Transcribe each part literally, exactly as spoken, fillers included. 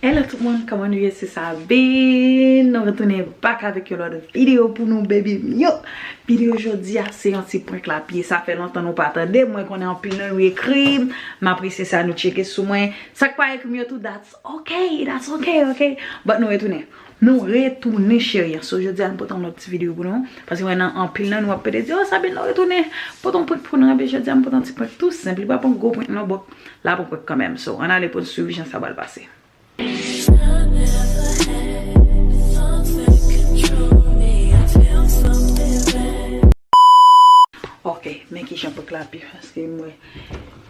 Hello tout moun, kòman nou ye? Se Sabine. Nou retounen back avèk yon lòt videyo pou nou, baby m yo. Videyo jodi a se yon ti prank l ap ye. Sa fè lontan nou pa tande m, mwen konnen anpil nan nou ekri m. M apresye sa, nou tcheke sou mwen. Sa k pa ekri m yo tou, that's okay, that's okay, okay. But nou retounen. Nou retounen, cheri. So, jodi a, nou pote yon lòt ti videyo pou nou. Paske mwen nan anpil nan nou ap pede di, "Oh, Sabine, nou retounen. Pote yon prank pou nou." Ebyen, jodi a, m pote yon ti prank tou senp. Li pa pran gwo prank, non, but la pran prank kanmenm. So, ann ale pou n swiv jan sa pral pase. Ok, men kijan prank la ap ye, paske m wè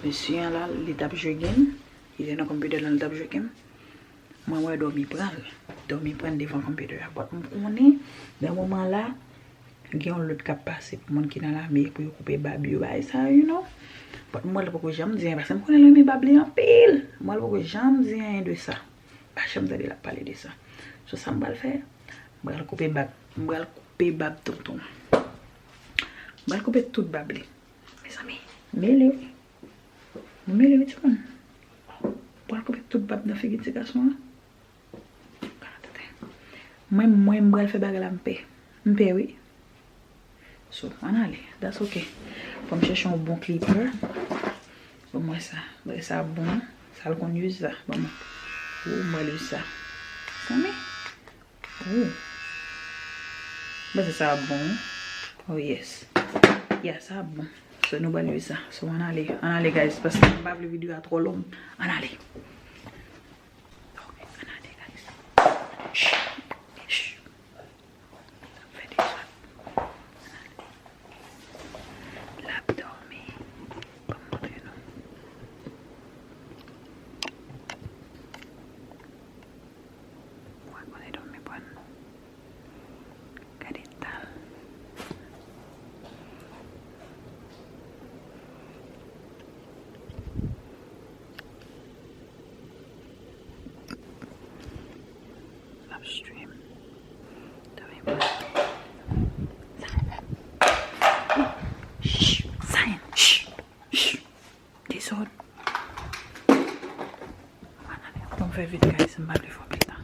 mesye an la, li t ap jwe game. Li te nan konpitè lan, li t ap jwe game. Mwen wè dòmi pran l. Dòmi pran l devan konpitè a. But m konnen, nan moman la, gen yon lòd k ap pase pou moun ki nan lame pou yo koupe bab yo, bagay sa yo, you know. But m wè l poko janm di anyen, paske m konnen l renmen bab li anpil. M wè l poko janm di anyen de sa. Pa janm tande l ap pale de sa. So, sa m pral fè, m pral koupe bab, m pral koupe bab tonton. M pral koupe tout bab li. Mezanmi, mele wi. Mele wi, timoun. Pral koupe tout bab nan figi ti gason an. Mwen, mwen, m pral fè bagay la, m pè. M pè wi. So, ann ale. That's okay. Fò m chèche yon bon clipper. Ban mwen sa. Bagay sa bon. Sa l konn use sa. Ban mwen. Ou, m pral use sa. Mezanmi. Oh. Mwen se sa ap bon. Oh yes. Yeah, sa ap bon. So nou pral use sa. So ann ale. Ann ale, guys, paske m pa vle videyo a twò long. Ann ale. Ok, ann ale, guys. Shh. Shh. Sa fè de zòd. Ann ale. L ap dòmi. Ban m montre nou. Ou wè kote dòmi pran. Gade tan. L ap stream. Dòmi pran. Shh, Zion, shh, shh. Dezòd. Bon, m fè vit, guys, m pa vle fè anpil tan.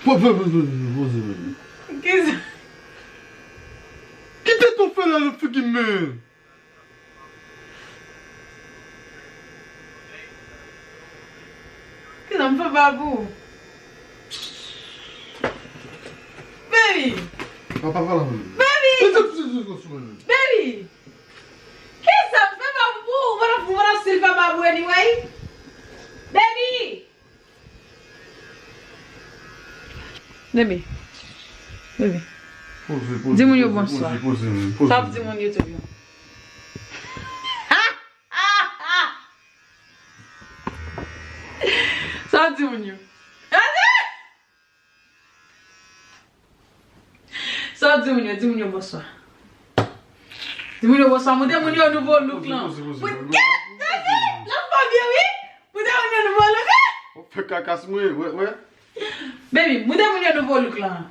Poze, poze, poze, poze. Kisa? Kite ton fè la nan figi m, men. Kisa m fè pa pou ou? Baby! Papa, pale mwen. Baby! Kisa m fè pa pou ou? Ou pa t ap, ou pa t ap still fè pa pou anyway? Baby. Baby. Poze, poze, di moun yo poze, bonswa. Poze, poze, poze. Sa w ap di moun YouTube yo? Sa w ap di moun yo? Sa w ap di moun yo? Di moun yo bonswa. Di moun yo bonswa. Montre moun yo nouvo look lan. Poze, poze, poze. Poze, poze. L ap fè byen, wi. Montre moun yo nouvo look lan. W ap fè kaka sou mwen, wè, wè. Baby, montre moun yo nouvo look lan.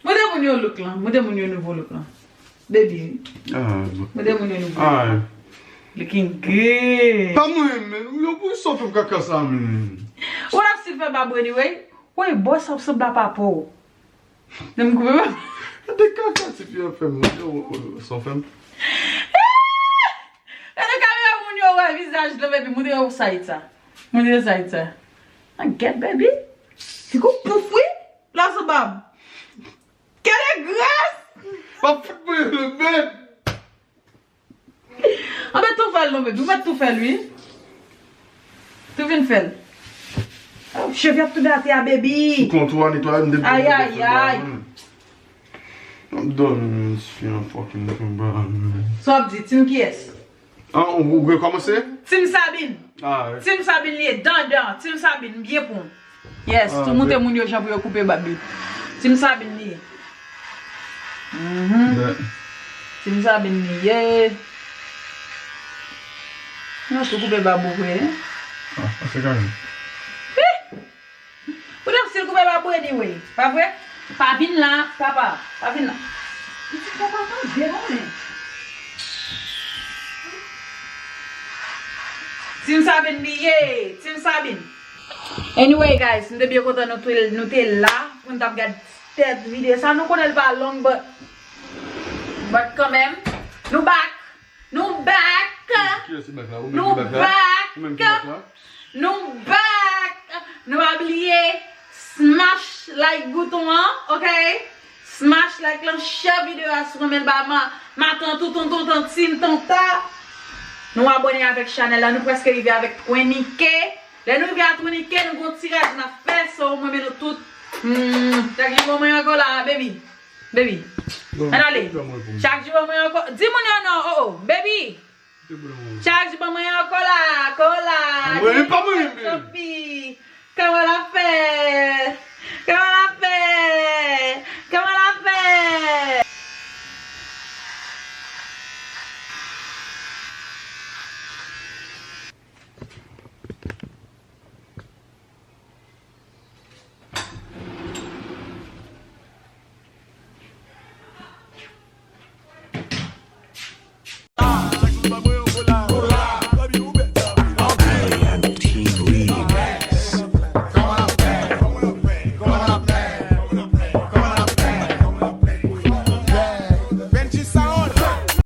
Montre moun yo look lan. Montre moun yo nouvo look lan. Baby. Ah, bon. Montre moun yo nouvo look lan. Ah. Looking good. Pa mwen, men. Yo, pou sa w fè m kaka sa, men. What up, Silver Bab anyway? Woy, bò sa w sanble a papa w. Nan m koupe bab. Gade kaka ti fi an fè m. Yo, yo, yo, sa w fè m. Gade kamera moun yo wè vizaj la, baby. Montre yo side sa. Montre yo side sa. Nan gèt, baby. Li gon pouf, wi. Blazo bab. Kèl e gras! W ap fout mwen le bèt! Anben tou fè l non, baby. Ou mèt tou fè l, wi. Tou vin fè l. Oh, cheve ap tonbe atè a, baby. Sou kontwa, netwaye, m te Ay, ay, ay. M dòmi, men, ti fi an fucking fè m pa. Sa w ap di, team kiyès? An, ou, ou rekòmanse? Team Sabine. Ah, wi. Team Sabine li ye, dandan. Team Sabine, m byen pon. Yes, ah, tou montre moun yo jan pou yo koupe bab yo. Team Sabine li ye. Mhm. Team Sabine li ye. Nan tou koupe bab ou vre, hein? Ah, se kanmenm. Poutan si l koupe pa pou anyway, pa vre? Pa vin la, papa. Pa vin la. Pitit papa tande non men. Team Sabine li ye, Team Sabine. Anyway guys, m te byen kontan nou te, nou te la pou n t ap gad tèt videyo sa. Nou konnen l pa long, but, but kanmenm, nou back. Nou back! Kiyès ki back la? Ou menm ki back la? Ou menm ki back la? Nou back! Nou pa bliye smash like bouton an, ok? Smash like lan, share videyo a si w renmen l ba ma, matant ou, tonton, tantin, tanta. Nou abòne avèk chanèl la, nou prèske rive avèk twenty K. Lè nou rive a twenty K, nou gon tiraj n ap fè, so mwen men nou tout. Hmm, chak jou ban mwen ankò la, baby. Baby. Ann ale. Chak jou ban mwen ankò. Di moun yo non, oh, oh, baby. Chak jou ban mwen ankò la, kola. Mwen pa mwen menm. Kòman l ap fè?